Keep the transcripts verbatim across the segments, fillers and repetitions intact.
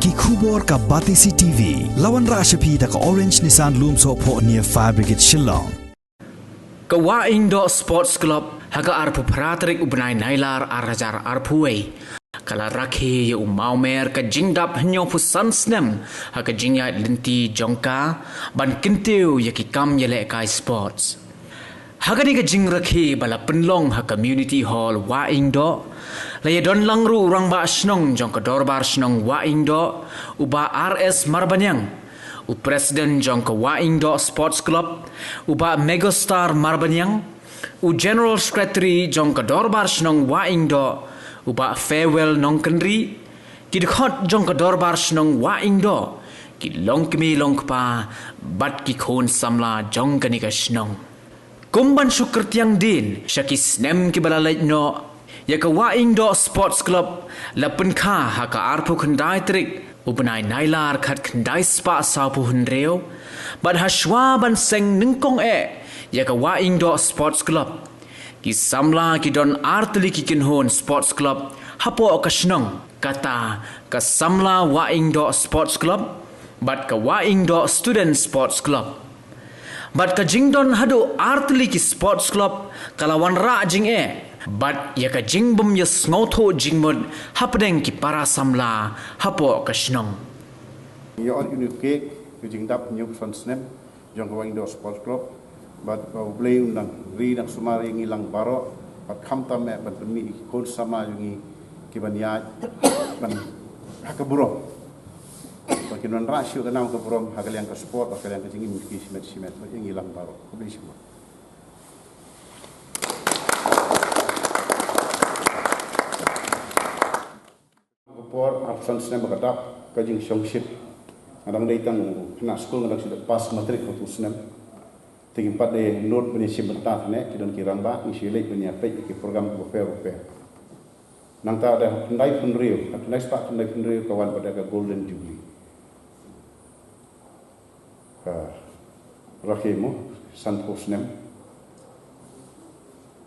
Ki khubor ka Batesi T V. La wanrah sha phi da ka Orange Nissan Lumsohphoh near Fire Brigade Shillong. Ka Wahingdoh Sports Club ha ka arphew phra tarik u bnai Nailar ar hajar arphew wei ka la rakhe ïa u mawmer ka jingdap hynñiewphew san snem ha ka jingïaid lynti jong ka ban kyntiew ïa ki kam ïalehkai sports. Ha kane ka jingrakhe ba la pynlong ha Community Hall Wahingdoh, la ïadon lang ruh u Rangbah Shnong jong ka Dorbar Shnong Wahingdoh, u Bah R S Marbaniang, u President jong ka Wahingdoh Sports Club, u Bah Megostar Marbaniang, u General Secretary jong ka Dorbar Shnong Wahingdoh, u Bah Farewell Nongkynrih, ki dkhot jong ka Dorbar Shnong Wahingdoh, ki longkmie longkpa bad ki khun samla jong kane ka shnong. Kum ban shu kyrtiang dien sha ki snem kiba la leit noh, ïa ka Wahingdoh Sports Club la pynkha ha ka arphew khyndai tarik u bnai Nailar khatkhyndai spah sawphew hynriew, bad hashwa ban seng nyngkong eh ïa ka Wahingdoh Sports Club, ki samla ki don artylli ki kynhun Sports Club hapoh ka shnong, kata ka Samla Wahingdoh Sports Club bad ka Wahingdoh Student Sports Club. Bad ka jingdon haduh artylli ki Sports Club ka la wanrah jingeh bad ïa ka jingbym ïasngewthuh jingmut hapdeng ki para samla hapoh ka shnong. Ïa ot uni u cake ka jingdap hynñiewphew san snem jong ka Wahingdoh Sports Club, bad ba U Blei un nang ri nang sumar ïa ngi lang baroh, bad khamtam eh ban pynmih ïa ki khun samla jong ngi kiban ïaid ban ha ka burom, ba kin wanrah shuh ka nam ka burom ha ka liang ka sport, ha ka liang ka jingim ki shimet shimet, bad ïa ngi lang baroh. Khublei shibun. Ka por arphew san snem ba ka dap ka jingshongshit. Nga dang dei tang u khynnah skul, nga dang shu dep pass matric ha utu u snem. Te ngim pat dei nud ban ïashim bynta ne, ki don ki rangbah, ngi shu leit ban ïapeit ïa ki program kiba pher bapher. Nangta da khyndai phew hynriew, da khyndai spah khyndai phew hynriew ka wan pat da ka Golden Jubilee. Ka rakhe mo, sanphew snem.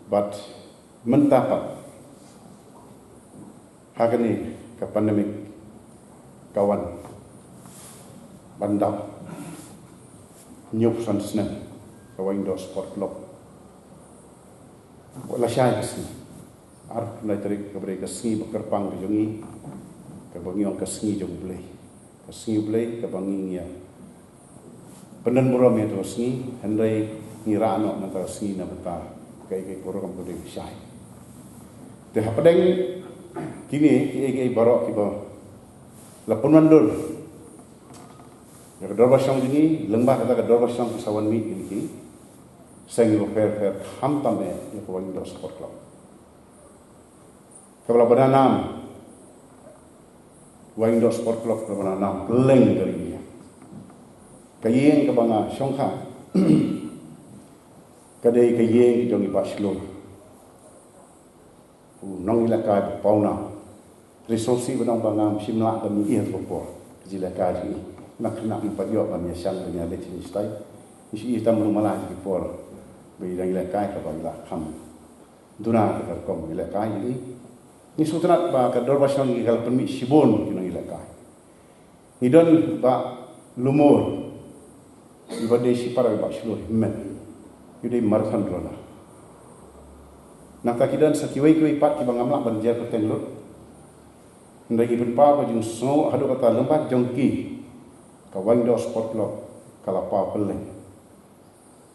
Bad mynta pat ha kane ka pandemic ka wan ban dap hynñiewphew san snem ka Wahingdoh Sport Club. Lashai ka sngi, arphew khyndai tarik, kaba dei ka sngi ba kyrpang ka jong ngi, kaba ngi ong ka sngi jong U Blei. Ka sngi U Blei kaba ngi ïa pyndon burom ïa kata ka sngi, hynrei ngi rah noh na kata ka sngi na bynta kaei kaei ka program kaba dei lashai. Te hapdeng kine kiei kiei baroh kiba la pynwandur ïa ka dorbar shnong jong ngi, lyngba kata ka dorbar shnong ka sa wan mih ïa ki seng kiba pher pher, khamtam eh ïa ka Wahingdoh Sport Club. Kaba la ba na nam, Wahingdoh Sport Club kaba la ba na nam kylleng ka ri India. Ka ïing kaba nga shongkha ka dei ka ïing jong i Bah Shlur, u nongïalehkai ba pawnam. Hynrei sngewsih ba nang ba ngam shym lah ban ïoh ka por ka jingïalehkai jong i, na khynnah ngim pat ïoh ban ïashang ban ïaleit sha ngi shatai. Ngi shu ïoh tam ruh mala ki por ba i dang ïalehkai kaba i la kham duna kata ka rukom ïalehkai jong i. Ngi sngewtynnat ba ka dorbar shnong jong ngi ka la pynmih shibun ki nongïalehkai. Ngi don Bah Lumur, iba dei shipara Bah Shlur hynmen, i dei marathon runner. Nangta ki don sa kiwei kiwei pat kiba ngam lah ban jer kyrteng lut. Hynrei ngi pynpaw ka jingsngew haduh katta, lyngba jong ki ka Wahingdoh Sport Club ka la paw kylleng.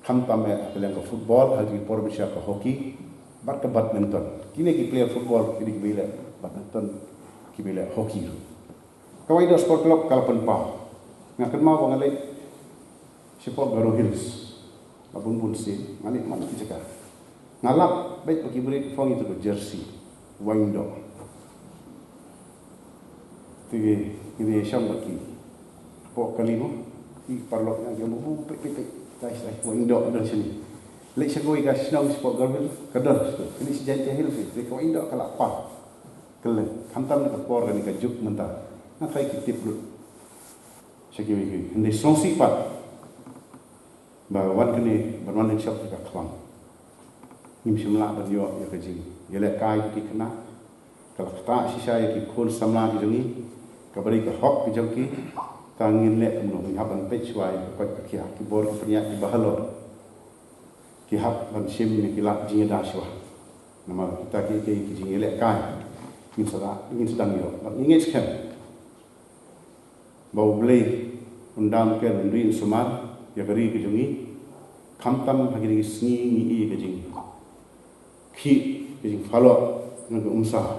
Khamtam eh ha ka liang ka football, ha ki por ba sha ka hockey bad ka badminton. Kine ki player football, kine kiba ïaleh badminton, kiba ïaleh hockey ruh. Ka Wahingdoh Sport Club ka la pynpaw. Nga kynmaw ba nga leit shapoh Garo Hills la bun bun sien, nga leit man ki jaka. Nga lap beit ba ki briew ki phong ïa kito ki jersey Wahingdoh. Te ngi ïashong bad ki hapoh kali mo, ki paralok, nga ong, "Buh, peit, peit, peit, tai, tai, Wahingdoh don shane." Leit sha kawei ka shnong shapoh Garo Hills, ka don. Leit sha Jaintia Hills, te ka Wahingdoh ka la paw kylleng. Khamtam na ka por kane ka juk mynta, nga tharai ki tip lut sha kiwei kiwei. Hynrei sngewsih pat ba wan kane, ban wan lynshop ka khlam. Ngim shym lah ban ïoh ïa ka jingïalehkai ki khynnah. Ka la ktah shisha ïa ki khun samla ki jong ngi. Kaba dei ka hok ka jong ki, tang ngin leh kumno, ngin hap ban peit shuwa ïa ka koit ka khiah, ki bor ki pynïaid kiba halor. Ki hap ban shim ïa ki lad jingïada shuwa. Namar kita ki, ki, ki jingïalehkai ngin sa da, ngin sa dang ïoh. Bad ngi ngeit skhem ba U Blei un dam ker, un ri, un sumar ïa ka ri ka jong ngi. Khamtam ha kine ki sngi ngi i ka jingkhih, ka jingphalok, ka jingumsa ha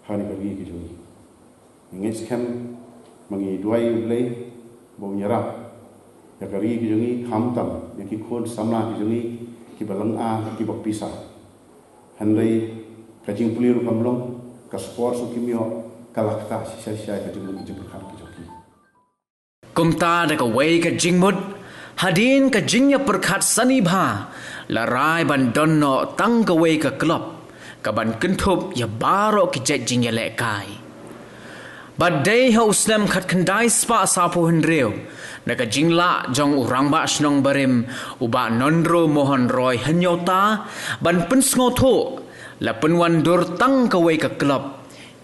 kane ka ri ka jong ngi. Ngi ngeit skhem ba ngi duwai U Blei ba un ïarap ïa ka ri ka jong ngi, khamtam ïa ki khun samla ka jong ngi kiba lynga, kiba pisa. Hynrei ka jingpule ruh kam long, ka sport ruh kim ïoh, ka la ktah shisha shisha ïa ka jingmut jingpyrkhat ka jong ki. Kumta da kawei ka jingmut, hadien ka jingïapyrkhat sani bha, la rai ban don noh tang kawei ka club kaban kynthup ïa baroh ki jait jingïalehkai. Bad dei ha u snem khatkhyndai spah sawphew hynriew, da ka jinglah jong u Rangbah Shnong barim u Bah Nonroo Mohon Roy Hynñiewta, ban pynsngewthuh, la pynwandur tang kawei ka club,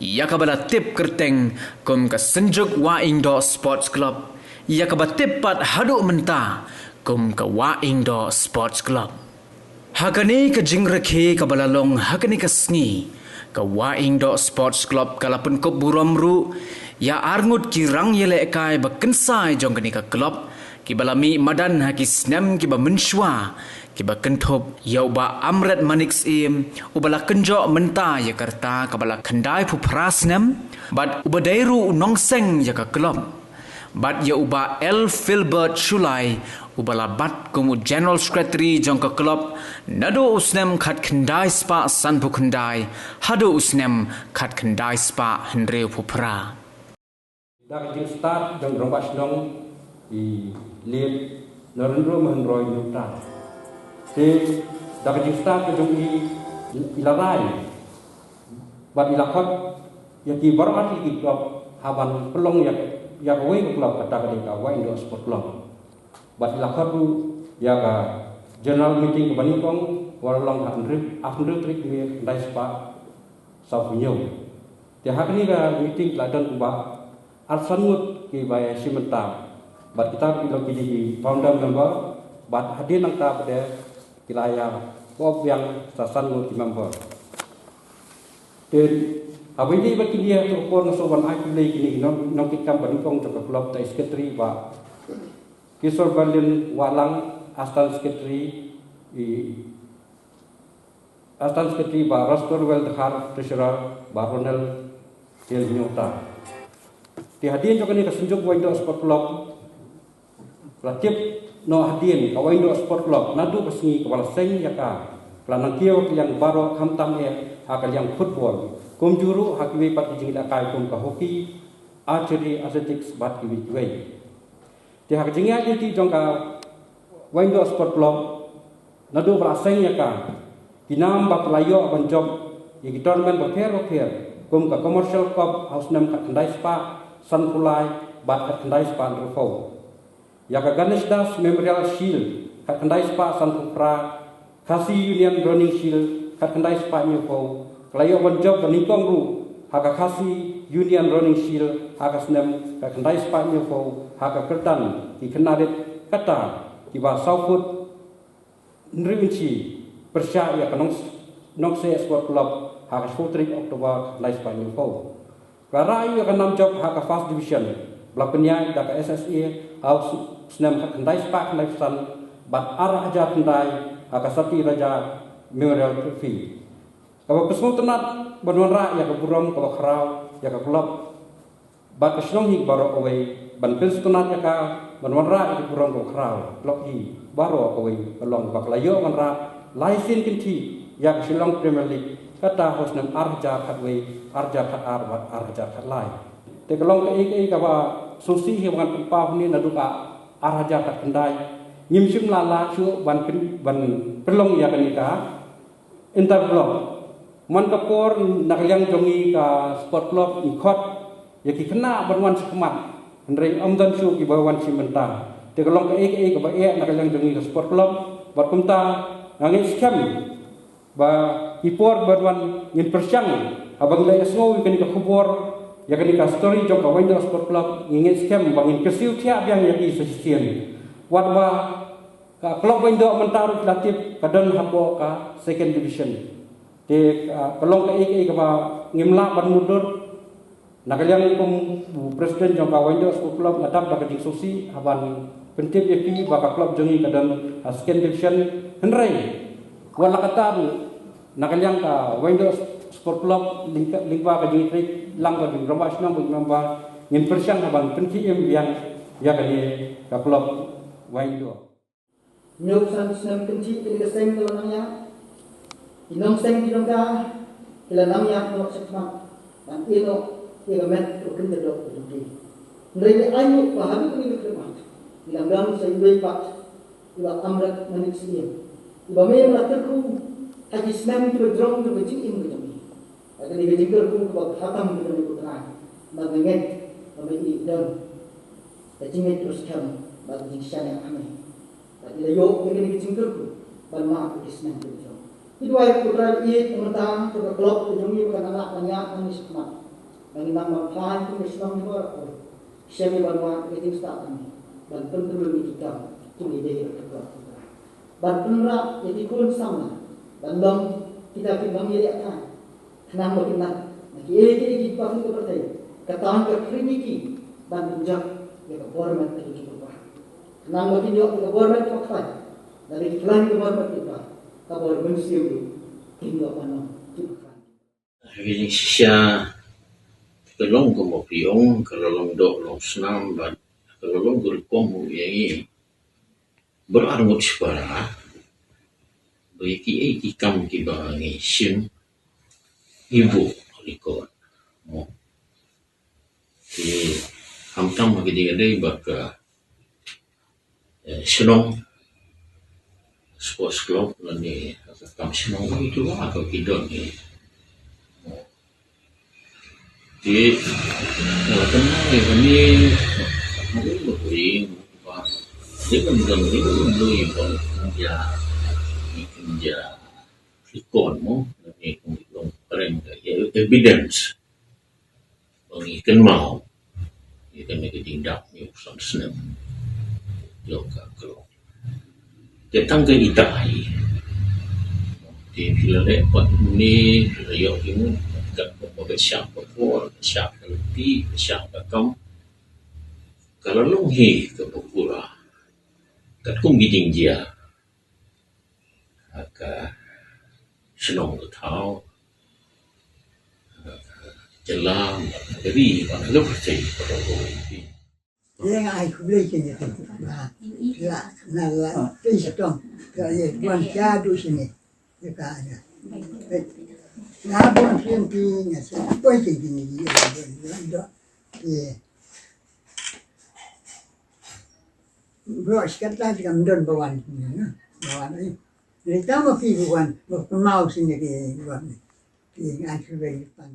ïa kaba la tip kyrteng kum ka Synjuk Wahingdoh Sports Club, ïa kaba tip pat haduh mynta kum ka Wahingdoh Sports Club. Ha kane ka jingrakhe kaba la long ha kane ka sngi, ka Wahingdoh Sports Club ka la pynkup burom ruh ïa arngut ki rangïalehkai ba kynsai jong kane ka club, kiba la mih madan ha ki snem kiba mynshuwa, kiba kynthup ïa u Bah Amret Manik Syiem, uba la kynjoh mynta ïa ka rta kaba la khyndaiphew phra snem, bad uba dei ruh u nongseng ïa ka club. Bad ïa u Bah L Filbert Shullai, uba la bat kum u General Secretary jong ka club, naduh u snem khatkhyndai spah sanphew khyndai haduh u snem khatkhyndai spah hynriewphew phra. Da ka jingstad jong u Rangbah Shnong, i Late Nonroo Mohon Roy Hynñiewta. Te da ka jingstad ka jong i, i la rai bad i la khot ïa ki baroh artylli ki club ha ban pynlong ïa, ïa kawei ka club, kata ka dei ka Wahingdoh Sport Club. Bad i la khot ruh ïa ka general meeting kaba nyngkong, kaba la long ha hynriew, ha hynriew tarik May khyndai spah sawphew hynñiew. Te ha kane ka meeting la don kumba arphew san ngut kiba ïashim bynta. Bad kita ki long ki dei ki founder member, bad hadien nangta pat de ki la ïa pop biang sa san ngut ki member. Te haba ïadei bad kine, ha kane ka por nga sngewbha ban ai khublei ïa kine ki nong, nongkitkam ba nyngkong jong ka club, da i secretary Bah Kishore Berlin Wahlang, assistant secretary, i assistant secretary Bah Rastor Weldhar, treasurer Bah Ronald Hynñiewta. Te hadien jong kane ka Synjuk Wahingdoh Sport Club, la tip noh hadien ka Wahingdoh Sport Club, naduh ka sngi kaba la seng ïa ka, ka la nang kiew ka liang baroh, khamtam eh ha ka liang football, kumjuh ruh ha kiwei pat ki jingïalehkai kum ka hockey, archery, athletics bad kiwei kiwei. Te ha ka jingïaid lynti jong ka Wahingdoh Sport Club, naduh ba la seng ïa ka, ki nam ba ki la ïoh ban jop ïa ki tournament bapher bapher, kum ka Commercial Cup ha u snem khatkhyndai spah sanphew lai bad khatkhyndai spah hynriewphew. Ïa ka Ganesh Das Memorial Shield khatkhyndai spah sanphew phra, Khasi Union Running Shield khatkhyndai spah hynñiewphew, ka la ïoh ban jop ba nyngkong ruh ha ka Khasi Union Running Shield ha ka snem khatkhyndai spah hynñiewphew, ha ka kyrdan ki khynnah rit, kata kiba saw foot hynriew inchi, pyrshah ïa ka Nong, Nongkseh Sport Club ha ka shiphew tarik October khatkhyndai spah hynñiewphew. Ka la rah ïa ka nam jop ha ka First Division, ba la pynïaid da ka S S A ha u snem khatkhyndai spah khyndaiphew san bad ar hajar khyndai ha ka Sati Raja Memorial Trophy. Kaba pynsngewtynnat ban wanrah ïa ka burom kaba khraw ïa ka club bad ka shnong hi baroh kawei, ban pynsngewtynnat ïa ka ban wanrah ïa ka burom kaba khraw ïa ka club hi baroh kawei, ka long ba ka la ïoh wanrah lai sien kynthih ïa ka Shillong Premier League, kata ha u snem ar hajar khatwei, ar hajar khatar bad ar hajar khatlai. Te ka long kaei kaei kaba sngewsih hi ba ngan pynpaw hangne, naduh ka ar hajar khatkhyndai ngim shym la lah shuh ban pyn, ban pynlong ïa kane ka interblock. Man ka por na ka liang jong ngi ka sport club ngi khot ïa ki khynnah ban wan shakhmat, hynrei ym don shuh kiba wan shim bynta. Te ka long kaei kaei kaba eh na ka liang jong ngi ka sport club. Bad kumta nga ngeit skhem ba ki por ban wan ngin pyrshang, haba ngi la ïohsngew ïa kane ka khubor, Ïa kane ka story jong ka Wahyndoh Sport Club ngi ngeit skhem ba ngin kyrsiew thiah biang ïa ki sa shisien. Wat ba ka club Wahyndoh mynta ruh la tip ka don hapoh ka second division. Te ka long kaei kaei kaba ngim lah ban mutdur. Na ka liang kum u president jong ka Wahyndoh Sport Club nga dap da ka jingsngewsih haban pyntip ïa phi ba ka club jong ngi ka don ha second division. Hynrei wat la katta ruh na ka liang ka Wahyndoh Sport Club lyngba ka jingtrei lang ka jingrwai shnong ba member ngin pyrshang haban pynkhie im biang ïa kane ka club Wahyndoh. Hynñiew san snem kynthih kane ka seng ka la nang ïa. Ki nongseng ki nongka ki la nang ïa noh shakhmat ban ïeh noh ïa ka met ka kynja doh ka jong ki. Hynrei ngi ainguh ba haduh kane ka khlieh mat ngi dang don sa iwei pat iba Amrit Manik Syiem iba me la kyrkhu ha ki snem kiba jrong jong ka jingim ka jong ngi. Bad kane ka jingkyrkhu kaba khattam ka jong ngi ko Trai. Bad nga ngeit ba me i don ka jingngeit kaba skhem bad ka jingshaniah ha me. Bad i la ïoh ïa kane ka jingkyrkhu ban mad ïa ki snem kiba jrong. Ki duwai ko Trai ïeit mynta to ka club ka jong ngi ba kan nang lah ban ïaid nangne shakhmat. Ba ngin nang ban phai kum ka shnong jong ngi baroh. Shem ïa ban wad ïa ka jingstad hangne ban pyntyllun ïa ki kam kum ïa dei ïa ka club ko Trai. Ban pynrah ïa ki khun samla ban long kita ki nongïaleh thaiñ. Khnang ba kin nang na kiei kiei kiba ha ka pyrthei ka tang ka khring ïa ki ban pynjot ïa ka bor met ïa ki kpa. Khnang ba kin ïoh ïa ka bor met kaba khlaiñ lane ki khlaiñ ïa ka bor met kaba kpa, ka bor mynsiem ruh kin ïoh ban long kiba khlaiñ. Ka jingshisha ka long kumba phi ong, ka la long doh long snam bad ka la long ka rukom ruh ïa ngi. Baroh arngut shipara ba ïa kiei ki kam kiba ngi shim ngi buh record mo. Te khamtam ha ki jingïadei bad ka eh, shnong, sports club lane ka kam shnong itu ha ka ki don ni. Te la kane kane kane ba ring ba dia kan don ni ba ring ba ring ja ni kan ja record mo ni kan don prem ka evidence. Ba ngi kynmaw ïa kane ka jingdap hynñiew san snem jong ka khlong. Te tang ka ita hi te phi la leh pat ne phi la ïoh ïa ngut katba ka shah ka por, ka shah ka lynti, ka shah ka kam. Ka la long hi kaba pura katkum ki jingjia ha ka shnong ka thaw, ha ka jylla, ha ka ri bad ha ka pyrthei. Ïa nga ai khublei ïa ngi ba la na la pynshitong ka ïa wan sha du sini ïa ka ïa. Nga bun sien ti nga sien poi ïa ngi ïa ïa ïa. Bro, sikat la ti kam don ba wan. Ba wan ai. Ri tama pi ba wan, ba pynmaw sini ki wan. Ki ngan shubai pan.